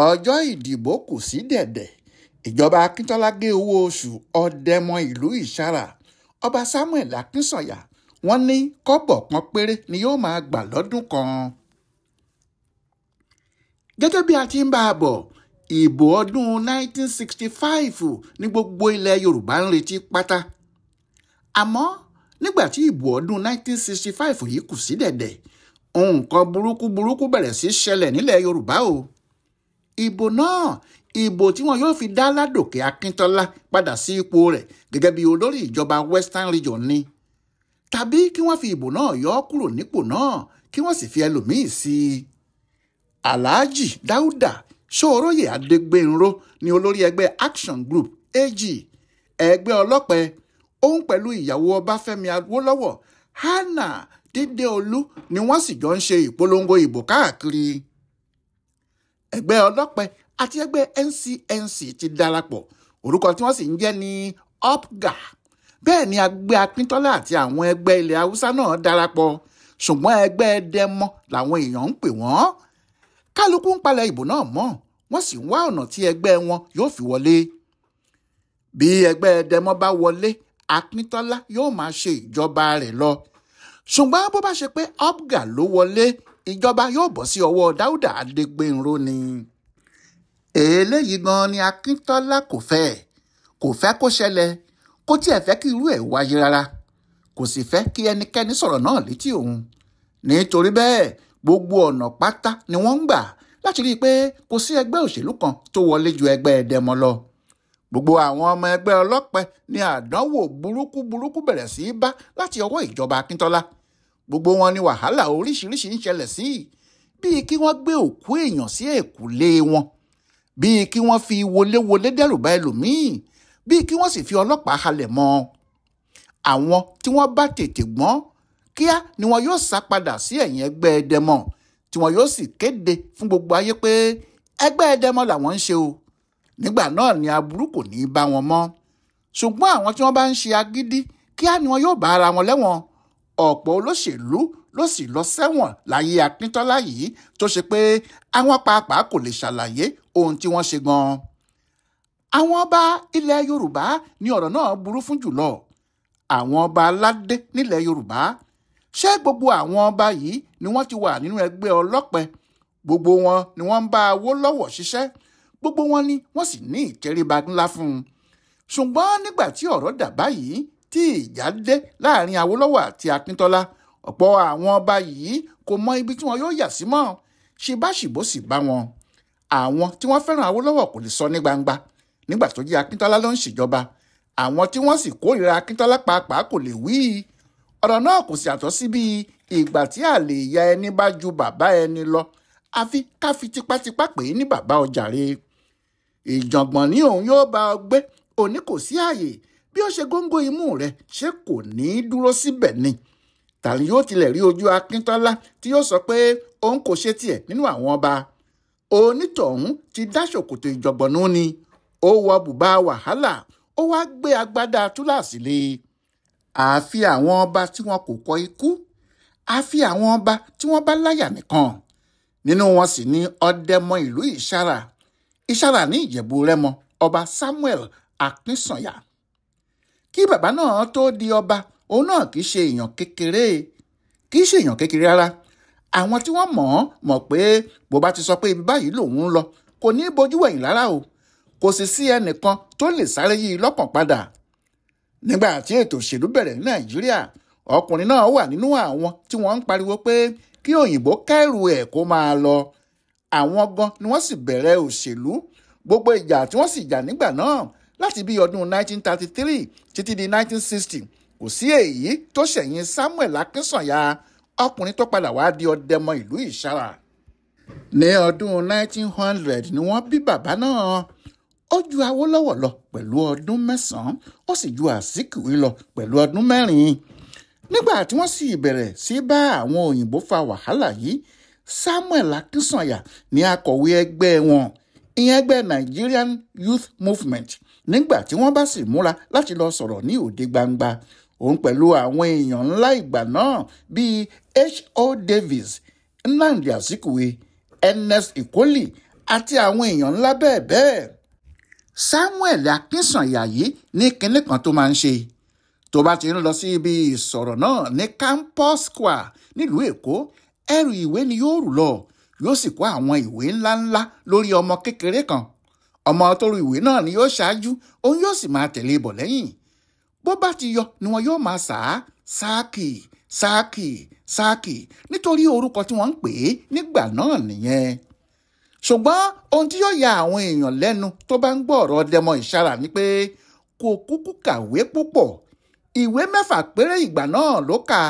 Ọjọ́ ìdìbò kù sí dẹ̀dẹ̀. Ìjọba Akíntọ́lá gé owó oṣù Ọ̀dẹ́mọ ìlú Ìsàrà, Ọba Samuel Akínsànyà. Wọ́n ní kọ́bọ̀ kan péré ni yóò máa gbà lọ́dún kan. Gẹ́gẹ́ bí a ti ń bá a bọ̀, ìbò ọdún 1965 ní gbogbo ilẹ̀ Yorùbá ń retí pátá. Àmọ́ nígbà tí ìbò ọdún 1965 yìí kù sí dẹ̀dẹ̀, nǹkan burúkú burúkú bẹ̀rẹ̀ sí ṣẹlẹ̀ nílẹ̀ Yorùbá o. Ìbò náà, ìbò tí wọn yóò fi dá Ládòkè Akíntọ́lá padà sí ipò rẹ̀ gẹ́gẹ́ bí olórí ìjọba Western Region ni, tàbí kí wọ́n fi ìbò náà yọ ọ́ kúrò nípò náà kí wọ́n sì fi ẹlòmíì sí i. Alhaji Dáúdà Ṣòróyè Adégbénró ni olórí ẹgbẹ́ Action Group AG, ẹgbẹ́ ọlọ́pẹ. Òun pẹ̀lú ìyàwó Ọbáfẹ́mi Awólọ́wọ̀, Hannah Dídéolú, ni wọ́n sì jọ ń ṣe ìpolongo ìbò káàkiri. Ẹgbẹ́ ọlọ́pẹ àti ẹgbẹ́ NCNC ti darapọ̀, orúkọ tí wọ́n sì ń jẹ́ ní UPGA. Bẹ́ẹ̀ ni ẹgbẹ́ Akíntọ́lá àti àwọn ẹgbẹ́ ilẹ̀ Haúsá náà darapọ̀, ṣùgbọ́n ẹgbẹ́ Dẹ́mọ làwọn èèyàn ń pè wọ́n. Kálukú ń palẹ̀ ìbò náà mọ́, wọ́n sì ń wá ọ̀nà tí ẹgbẹ́ wọn yóò fi wọlé. Bí ẹgbẹ́ Dẹ́mọ bá wọlé, Akíntọ́lá yóò máa ṣe ìjọba rẹ̀ lọ. Ṣùgbọ́n bó bá ṣe pé UPGA ló wọlé, ìjọba yóò bọ́ sí ọwọ́ Dáúdà Adégbénró ni. Eléyìí gan ni Akíntọ́lá kò fẹ́, kò fẹ́ kó ṣẹlẹ̀, kò tiẹ̀ fẹ́ kí irú ẹ̀ wáyé rárá, kò sì fẹ́ kí ẹnikẹ́ni sọ̀rọ̀ náà létí òun. Nítorí bẹ́ẹ̀, gbogbo ọ̀nà pátá ni wọ́n ń gbà láti rí i pé kò sí ẹgbẹ́ òṣèlú kan tó wọlé ju ẹgbẹ́ Dẹ́mọ lọ. Gbogbo àwọn ọmọ ẹgbẹ́ ọlọ́pẹ ni àdánwò burúkú burúkú bẹ̀rẹ̀ sí í bá láti ọwọ́ ìjọba Akíntọ́lá. Gbogbo wọn ni wàhálà oríṣiríṣi ń ṣẹlẹ̀ sí, bíi kí wọ́n gbé òkú èèyàn sí ẹ̀kúlé wọn, bíi kí wọ́n fi wọléwọlé dẹ́rù bá ẹlòmíì, bíi kí wọ́n sì fi ọlọ́pàá halẹ̀ mọ́. Àwọn tí wọ́n bá tètè gbọ́n kíá ni wọn yóò sá padà sí ẹ̀yìn ẹgbẹ́ Dẹ́mọ, tí wọn yóò sì kéde fún gbogbo ayé pé ẹgbẹ́ Dẹ́mọ làwọn ń ṣe o. Nígbà náà ni aburú kò ní í bá wọn mọ́. Ṣùgbọ́n àwọn tí wọ́n bá ń ṣe agídí kíá ni wọn yóò bá ara wọn lẹ́wọ̀n. Ọ̀pọ̀ olóṣèlú ló sì lọ sẹ́wọ̀n láyé Akíntọ́lá yìí, tó ṣe pé àwọn pàápàá kò lè ṣàlàyé ohun tí wọ́n ṣe gan-an. Àwọn ọba ilẹ̀ Yorùbá ni ọ̀rọ̀ náà burú fún jùlọ. Àwọn ọba aládé nílẹ̀ Yorùbá, ṣé gbogbo àwọn ọba yìí ni wọ́n ti wà nínú ẹgbẹ́ ọlọ́pẹ? Gbogbo wọn ni wọ́n ń bá Awólọ́wọ̀ ṣiṣẹ́, gbogbo wọn ni wọ́n sì ní ìtẹríba ńlá fún un. Ṣùgbọ́n nígbà tí ọ̀rọ̀ dà báyìí, tí ìjà dé láàrin Awólọ́wọ̀ àti Akíntọ́lá, ọ̀pọ̀ àwọn ọba yìí kò mọ ibi tí wọn yóò yà sí mọ́, ṣìbáṣìbò sì bá wọn. Àwọn tí wọ́n fẹ́ràn Awólọ́wọ̀ kò lè sọ ní gbangba nígbà tó jẹ́ Akíntọ́lá ló ń ṣèjọba. Àwọn tí wọ́n sì kórìíra Akíntọ́lá pàápàá kò lè wí. Ọ̀rọ̀ náà kò sì àtọ́ sí bí ìgbà tí àlè ìyá ẹni bá ju bàbá ẹni lọ, àfi ká fi tipátipá pè é ní bàbá ọjàre. Ìjàngbọ̀n ní òun yóò bá ọ gbé, òní kò sí ààyè. Bí ó ṣe góńgó imú rẹ̀, ṣé kò ní í dúró síbẹ̀ ni? Tàbí yóò tilẹ̀ rí ojú Akíntọ́lá tí yóò sọ pé òun kò ṣe tiẹ̀ nínú àwọn ọba? Onítọ̀hún ti dá ṣòkòtò ìjọ̀gbọ̀nú ni, ó wọ bùbá wàhálà, ó wá gbé agbádá túláàsì lé. Àfi àwọn ọba tí wọn kò kọ ikú, àfi àwọn ọba tí wọ́n bá láyà nìkan. Nínú wọn sì ni Ọ̀dẹ́mọ ìlú Ìsàrà, Ìsàrà ní Ìjẹ̀bú Rẹ́mọ, Ọba Samuel Akínsànyà. Kí bàbá náà tó di ọba, òun náà kì í ṣe èèyàn kékeré, kì í ṣe èèyàn kékeré rárá. Àwọn tí wọ́n mọ̀ ọ́n mọ̀ pé bó bá ti sọ pé ibi báyìí lòun ń lọ, kò ní í bojú wẹ̀yìn rárá o. Kò sì sí ẹnìkan tó lè sáré yí i lọ́kàn padà. Nígbà tí ètò òṣèlú bẹ̀rẹ̀ ní Nàìjíríà, ọkùnrin náà wà nínú àwọn tí wọ́n ń pariwo pé kí òyìnbó kẹ́rù ẹ̀ kó máa lọ. Àwọn gan ni wọ́n sì bẹ̀rẹ̀ òṣèlú. Gbogbo ìjà tí wọ́n sì jà nígbà náà láti bí ọdún 1933 títí di 1960, kò sí èyí tó ṣẹ̀yìn Samuel Akínsànyà, ọkùnrin tó padà wá di Ọ̀dẹ́mọ ìlú Ìsàrà. Ní ọdún 1900 ni wọ́n bí bàbá náà. Ó ju Awólọ́wọ̀ lọ pẹ̀lú ọdún 9, ó sì ju Azikiwe lọ pẹ̀lú ọdún 4. Nígbà tí wọ́n sì bẹ̀rẹ̀ sí bá àwọn òyìnbó fa wàhálà yìí, Samuel Akínsànyà ní akọ̀wé ẹgbẹ́ wọn, ìyẹn ẹgbẹ́ Nigerian Youth Movement. Nígbà tí wọ́n bá sì múra láti lọ sọ̀rọ̀ ní òde gbangba, òun pẹ̀lú àwọn èèyàn ńlá ìgbà náà bíi H.O. Davis, Nnamdi Azikiwe, Ernest Ikoli àti àwọn èèyàn ńlá bẹ́ẹ̀ bẹ́ẹ̀. Samuel Akínsànyà yìí ní kinní kan tó máa ń ṣe tó bá ti ń lọ sí ibi ìsọ̀rọ̀ náà ní Campus Square nílùú Èkó, ẹrù ìwé ni yóò rù lọ, yóò sì kó àwọn ìwé ńláńlá lórí ọmọ kékeré kan. Ọmọ tó ru ìwé náà ni yóò ṣáájú, òun yóò sì máa tẹ̀lé bọ̀ lẹ́yìn. Bó bá ti yọ ni wọn yóò máa sà á sáàkì sáàkì sáàkì nítorí orúkọ tí wọ́n ń pè é nígbà náà nìyẹn. Ṣùgbọ́n ohun tí yóò ya àwọn èèyàn lẹ́nu tó bá ń gbọ́ ọ̀rọ̀ Dẹmọ Ìṣarà ni pé kò kúkú kàwé púpọ̀. Ìwé 6 péré ìgbà náà ló kà,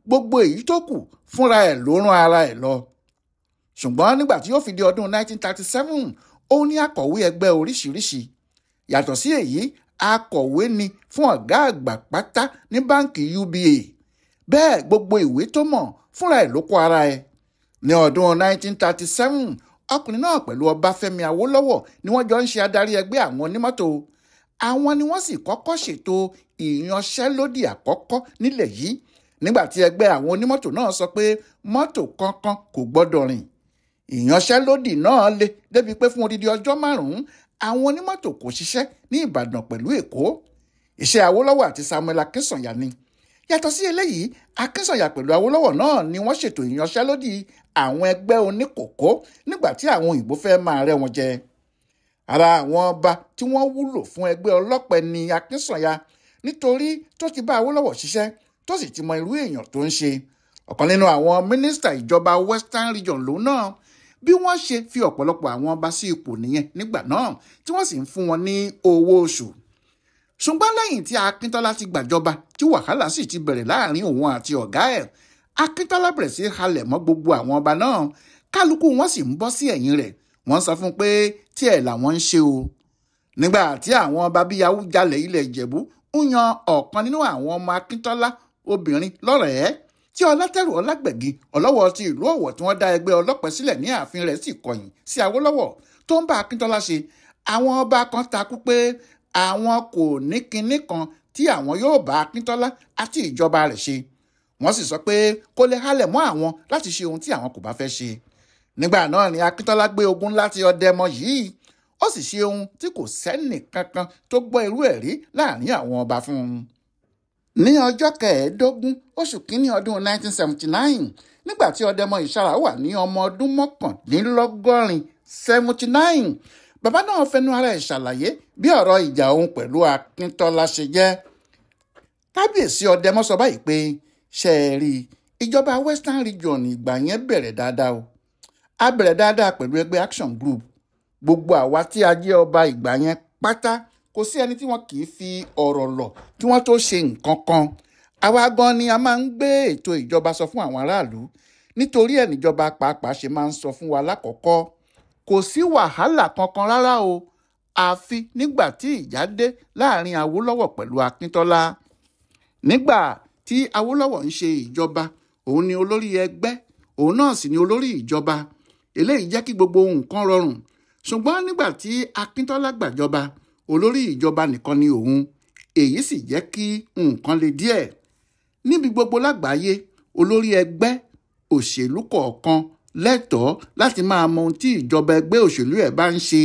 gbogbo èyí tó kù fúnra ẹ̀ ló rán ara ẹ̀ lọ. Ṣùgbọ́n nígbà tí yóò fi di ọdún 1937, ó ní akọ̀wé ẹgbẹ́ oríṣiríṣi. Yàtọ̀ sí èyí, akọ̀wé ni fún ọ̀gá àgbà pátá ní báǹkì UBA. Bẹ́ẹ̀ gbogbo ìwé tó mọ̀ fúnra ẹ̀ ló kó ara ẹ̀. Ní ọdún 1937, ọkùnrin náà pẹ̀lú Ọbáfẹ́mi Awólọ́wọ̀ ni wọ́n jọ ń ṣe adarí ẹgbẹ́ àwọn onímọ́tò. Àwọn ni wọ́n sì kọ́kọ́ ṣètò ìyanṣẹ́lódì àkọ́kọ́ nílẹ̀ yìí nígbà tí ẹgbẹ́ àwọn onímọ́tò náà sọ pé mọ́tò kankan kò gbọ́dọ̀ rìn. Ìyanṣẹ́lódì náà le débi pé fún odidi ọjọ́ 5 àwọn onímọ́tò kò ṣiṣẹ́ ní Ìbàdàn pẹ̀lú Èkó. Iṣẹ́ Awólọ́wọ̀ àti Samuel Akínsànyà ni. Yàtọ̀ sí eléyìí, Akínsànyà pẹ̀lú Awólọ́wọ̀ náà ni wọ́n ṣètò ìyanṣẹ́lódì àwọn ẹgbẹ́ oníkòkó nígbà tí àwọn òyìnbó fẹ́ máa rẹ́ wọn jẹ. Ara àwọn ọba tí wọ́n wúlò fún ẹgbẹ́ ọlọ́pẹ ni Akínsànyà nítorí tó ti bá Awólọ́wọ̀ ṣiṣẹ́ tó sì ti mọ irú èèyàn tó ń ṣe. Ọ̀kan nínú àwọn mínísítà ìjọba Western Region lòun náà. Bí wọ́n ṣe fi ọ̀pọ̀lọpọ̀ àwọn ọba sí ipò nìyẹn nígbà náà tí wọ́n sì ń fún wọn ní owó oṣù. Ṣùgbọ́n lẹ́yìn tí Akíntọ́lá ti gbàjọba tí wàhálà sì ti bẹ̀rẹ̀ láàrin òun àti ọ̀gá ẹ̀, Akíntọ́lá bẹ̀rẹ̀ sí halẹ̀ mọ́ gbogbo àwọn ọba náà, kálukú wọn sì ń bọ́ sí ẹ̀yìn rẹ̀. Wọ́n sọ fún pé tí ẹ̀ làwọn ń ṣe o. Nígbà tí àwọn ọba bíi Awújalẹ̀ ilẹ̀ Ìjẹ̀bú ń yan ọ̀kan nínú àwọn ọmọ Akíntọ́lá obìnrin lọ́rẹ̀ẹ́, tí Ọlátẹ́rù Ọlágbẹ̀gì Ọlọ́wọ̀ ti ìlú Ọ̀wọ̀ tí wọ́n dá ẹgbẹ́ ọlọ́pẹ sílẹ̀ ní ààfin rẹ̀ sì kọ̀yìn sí Awólọ́wọ̀ tó ń bá Akíntọ́lá ṣe, àwọn ọba kan takú pé àwọn kò ní kinní kan tí àwọn yóò bá Akíntọ́lá àti ìjọba rẹ̀ ṣe. Wọ́n sì sọ pé kó lè halẹ̀ mọ́ àwọn láti ṣe ohun tí àwọn kò bá fẹ́ ṣe. Nígbà náà ni Akíntọ́lá gbé ogun láti Ọdẹmọ yìí, ó sì ṣe ohun tí kò sẹ́nì kankan tó gbọ́ irú ẹ̀ rí láàrin àwọn ọba fún un. Ní ọjọ́ 25 oṣù kínní ọdún 1979, nígbà tí Ọdẹmọ Ìṣarà wà ní ọmọ ọdún 89 79, bàbá náà fẹnu ara ẹ̀ ṣàlàyé bí ọ̀rọ̀ ìjà òun pẹ̀lú Akíntọ́lá ṣe jẹ́. Kábíyèsí Ọdẹmọ sọ báyìí pé ṣe é rí ìjọba Western Region ìgbà yẹn bẹ̀rẹ̀ dáadáa o. A bẹ̀rẹ̀ dáadáa pẹ̀lú ẹgbẹ́ Action Group. Gbogbo àwa tí a jẹ́ ọba ìgbà yẹn pátá kò sí ẹni tí wọn kì í fi ọ̀rọ̀ lọ̀ kí wọ́n tó ṣe nǹkan kan. Àwa gan ni a máa ń gbé ètò ìjọba sọ fún àwọn aráàlú nítorí ẹ̀ níjọba pàápàá ṣe máa ń sọ fún wa lákọ̀ọ́kọ́. Kò sí wàhálà kankan rárá o, àfi nígbà tí ìjà dé láàrin Awólọ́wọ̀ pẹ̀lú Akíntọ́lá. Nígbà tí Awólọ́wọ̀ ń ṣe ìjọba, òun ni olórí ẹgbẹ́, òun náà sì ni olórí ìjọba. Eléyìí jẹ́ kí gbogbo nǹkan rọrùn. Ṣùgbọ́n nígbà tí Akíntọ́lá gbàjọba, olórí ìjọba nìkan ni òun, èyí sì jẹ́ kí nǹkan le díẹ̀. Níbi gbogbo lágbàáyé, olórí ẹgbẹ́ òṣèlú kọ̀ọ̀kan lẹ́tọ̀ọ́ láti máa mọ ohun tí ìjọba ẹgbẹ́ òṣèlú ẹ̀ bá ń ṣe.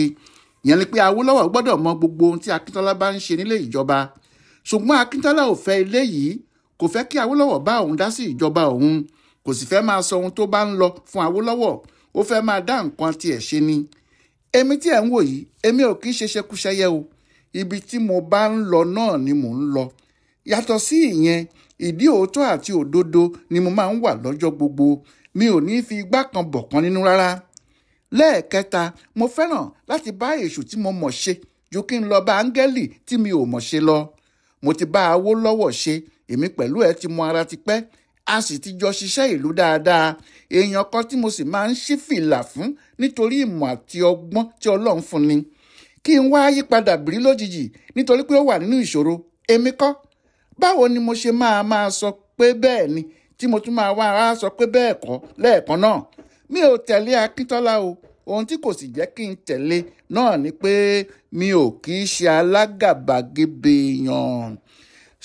Ìyẹn ni pé Awólọ́wọ̀ gbọ́dọ̀ mọ gbogbo ohun tí Akíntọ́lá bá ń ṣe nílé ìjọba. Ṣùgbọ́n Akíntọ́lá ò fẹ́ ilé yìí, kò fẹ́ kí Awólọ́wọ̀ bá òun dá sí ìjọba òun, kò sì fẹ́ máa sọ ohun tó bá ń lọ fún Awólọ́wọ̀, ó fẹ́ máa dá nǹkan tiẹ̀ ṣe ni. Èmi tí ẹ̀ ń wò yìí, èmi ò kì í ṣe ṣekúṣẹyẹ o. Ibi tí mo bá ń lọ náà ni mò ń lọ. Yàtọ̀ sí ìyẹn, ìdí òótọ́ àti òdodo ni mo máa ń wà lọ́jọ́ gbogbo. Mi ò ní fi igbá kan bọ̀ kan nínú rárá. Lẹ́ẹ̀kẹta, mo fẹ́ràn láti bá èṣù tí mo mọ̀ ṣe ju kí n lọ bá áńgẹ́lì tí mi ò mọ̀ ṣe lọ. Mo ti bá Awólọ́wọ̀ ṣe, èmi pẹ̀lú ẹ̀ ti mọ ara ti pẹ́, a sì ti jọ ṣiṣẹ́ ìlú dáadáa. Èèyàn kan tí mo sì máa ń ṣí fìlà fún nítorí ìmọ̀ àti ọgbọ́n tí Ọlọ́run fún ni. Kí n wá yípadà bìrí lójijì nítorí pé ó wà nínú ìṣòro, èmi kọ́. Báwo ni mo ṣe máa sọ pé bẹ́ẹ̀ ni tí mo tún máa wá sọ pé bẹ́ẹ̀ kọ́ lẹ́ẹ̀kan náà? Mi ò tẹ̀lé Akíntọ́lá o. Ohun tí kò sì jẹ́ kí n tẹ̀lé náà ni pé mi ò kì í ṣe alágàbàgebè èèyàn.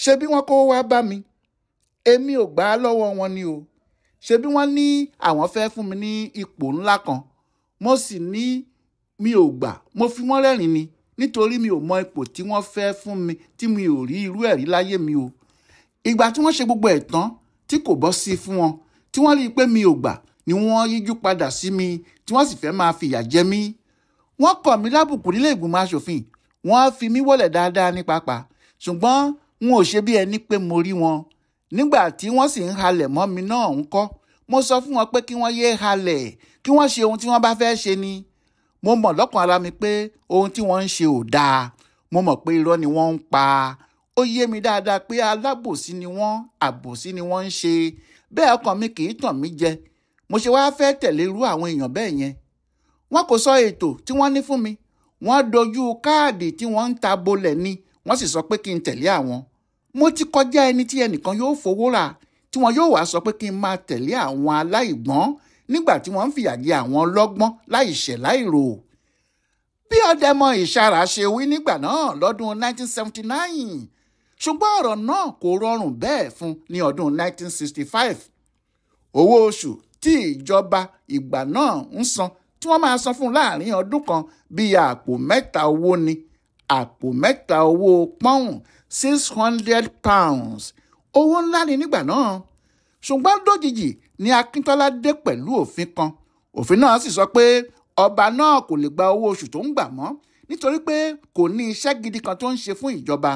Ṣé bí wọ́n kó wá bá mi, èmi ò gbà á lọ́wọ́ wọn ni o. Ṣé bí wọ́n ní àwọn fẹ́ fún mi ní ipò ńlá kan, mo sì ní Mi ò gbà, mo fi wọ́n rẹ́rìn ni, nítorí mi ò mọ ipò tí wọ́n fẹ́ fún mi tí mi ò rí irú ẹ̀rí láyé mi o. Ìgbà tí wọ́n ṣe gbogbo ẹ̀ tán tí kò bọ́ sí fún wọn, tí wọ́n rí i pé mi ò gbà ni wọ́n yíjú padà sí mi, tí wọ́n sì fẹ́ máa fìyà jẹ mí. Wọ́n kọ̀ mí lábùkù nílé ìgbìmọ̀ aṣòfin, wọ́n fi mí wọ̀lẹ̀ dáadáa ní pápá, ṣùgbọ́n n ò ṣe bí ẹni pé mo rí wọn. Nígbà tí wọ́n sì ń halẹ̀ mọ́ mi náà ń kọ́, mo sọ fún wọn pé kí wọ́n yéé halẹ̀, kí wọ́n ṣe ohun tí wọ́n bá fẹ́ ṣe ni. Mo mọ̀ lọ́kàn ara mi pé ohun tí wọ́n ń ṣe ò dáa. Mo mọ̀ pé irọ́ ni wọ́n ń pa. Ó yé mi dáadáa pé alábòsí ni wọ́n, àbòsí ni wọ́n ń ṣe. Bẹ́ẹ̀ ọkàn mi kì í tàn mí jẹ. Mo ṣe wá fẹ́ tẹ̀lé irú àwọn èèyàn bẹ́ẹ̀ yẹn. Wọ́n kò sọ ètò tí wọ́n ní fún mi. Wọ́n dojú káàdì tí wọ́n ń ta bolẹ̀ ni, wọ́n sì sọ pé kí n tẹ̀lé àwọn. Mo ti kọjá ẹni tí ẹnìkan yóò fowó rà, tí wọn yóò wá sọ pé kí n máa tẹ̀lé àwọn aláìgbọ́n nígbà tí wọ́n ń fìyà jẹ àwọn ọlọ́gbọ́n láìṣẹ̀ láìrò. Bí Ọdẹmọ Ìsara ṣe wí nígbà náà lọ́dún 1979, ṣùgbọ́n ọ̀rọ̀ náà kò rọrùn bẹ́ẹ̀ fún ní ọdún 1965. Owó oṣù tí ìjọba ìgbà náà ń san tí wọ́n máa san fún láàrin ọdún kan bíi àpò mẹ́ta owó ni, àpò mẹ́ta owó pọ́ùn £600. Owó ńlá ni nígbà náà. Ṣùgbọ́n lójijì ni Akíntọ́lá dé pẹ̀lú òfin kan. Òfin náà sì sọ pé ọba náà kò lè gba owó oṣù tó ń gbà mọ́ nítorí pé kò ní iṣẹ́ gidi kan tó ń ṣe fún ìjọba.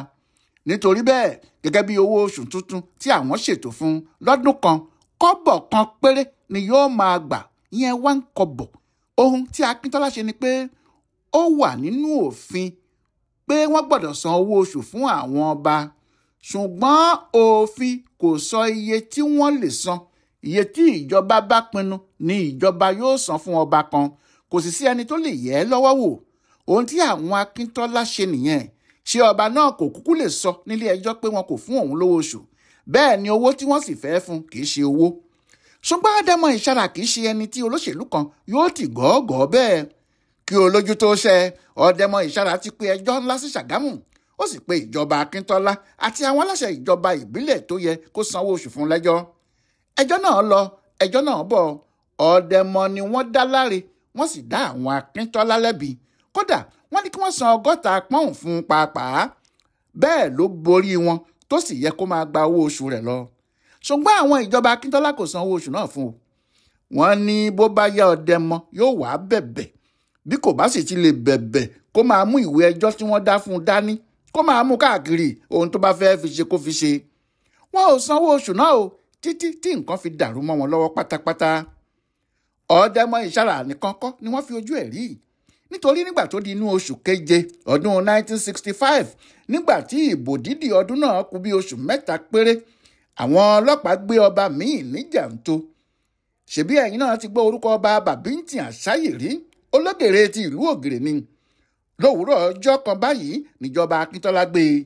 Nítorí bẹ́ẹ̀, gẹ́gẹ́ bí owó oṣù tuntun tí àwọn ṣètò fún lọ́dún kan, kọ́bọ̀ kan péré ni yóò máa gbà, ìyẹn 1 kọ́bọ̀. Ohun tí Akíntọ́lá ṣe ni pé ó wà nínú òfin pé wọ́n gbọ́dọ̀ san owó oṣù fún àwọn ọba, ṣùgbọ́n òfin kò sọ iye tí wọ́n lè san. Iye tí ìjọba bá pinnu ni ìjọba yóò san fún ọba kan, kò sì sí ẹni tó lè yẹ̀ ẹ́ lọ́wọ́ wò. Ohun tí àwọn Akíntọ́lá ṣe nìyẹn. Ṣé ọba náà kò kúkú lè sọ nílé ẹjọ́ pé wọn kò fún òun lówó oṣù? Bẹ́ẹ̀ ni owó tí wọ́n sì fẹ́ fún kì í ṣe owó. Ṣùgbọ́n Ọdẹmọ Ìsara kì í ṣe ẹni tí olóṣèlú kan yóò tì gọ́gọ́ bẹ́ẹ̀. Kí olójú tó ṣẹ, Ọdẹmọ Ìsara ti pe ẹjọ́ ńlá sí Ṣàgámù, ó sì pe ìjọba Akíntọ́lá àti àwọn aláṣẹ ìjọba ìbílẹ̀ tó yẹ kó sanwó oṣù fún lẹ́jọ́. Ẹjọ́ náà lọ, ẹjọ́ náà bọ̀. Ọdẹmọ ni wọ́n dá láre, wọ́n sì dá àwọn Akíntọ́lá lẹ́bi. Kódà wọ́n ní kí wọ́n san 60 pọ́ùn fún un pàápàá. Bẹ́ẹ̀ ló borí wọn tó sì yẹ kó máa gba owó oṣù rẹ̀ lọ. Ṣùgbọ́n àwọn ìjọba Akíntọ́lá kò san owó oṣù náà fún o. Wọ́n ní bó bá yá Ọdẹmọ yóò wá bẹ̀bẹ̀. Bí kò bá sì ti lè bẹ̀bẹ̀, kó máa mú ìwé ẹjọ́ tí wọ́n dá fún un dání, kó máa mú káàkiri ohun tó bá fẹ́ fi ṣe kó fi ṣe. Wọn ò sanwó oṣù náà o títí tí nǹkan fi dàrú mọ́ wọn lọ́wọ́ pátápátá. Ọdẹmọ Ìsara nìkan kọ́ ni wọ́n fi ojú ẹ̀ rí. Nítorí nígbà tó di inú oṣù keje ọdún 1965, nígbà tí ìbò dídì ọdún náà kù bí oṣù mẹ́ta péré, àwọn ọlọ́pàá gbé ọba míì ní jàǹtó. Ṣebí ẹ̀yin náà ti gbọ́ orúkọ ọba Bàbíntì Àṣàyèrí, ológèrè ti ìlú Ògèrè ni. Lówùúrọ̀ ọjọ́ kan báyìí níjọba Akíntọ́lá gbé e.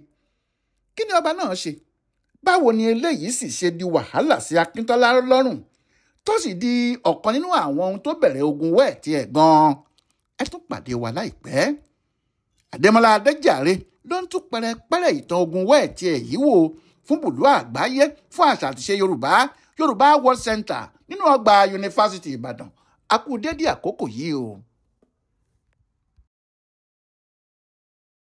Kí ni ọba náà ṣe? Báwo ni eléyìí sì ṣe di wàhálà sí Akíntọ́lá lọ́rùn tó sì di ọ̀kan nínú àwọn ohun tó bẹ̀rẹ̀ ogun wẹ́ẹ̀tì ẹ̀ gan-an? Ẹ tún pàdé wa láìpẹ́. Adémọ́lá Adéjàre ló ń tún pẹrẹpẹrẹ ìtàn ogun wẹ́ẹ̀tì ẹ̀ yìí wò fún bùdó àgbáyé fún àṣà àtiṣe Yorùbá, Yorùbá World Center nínú ọgbà Yunifásítì Ìbàdàn. A kú dédé àkókò yìí o.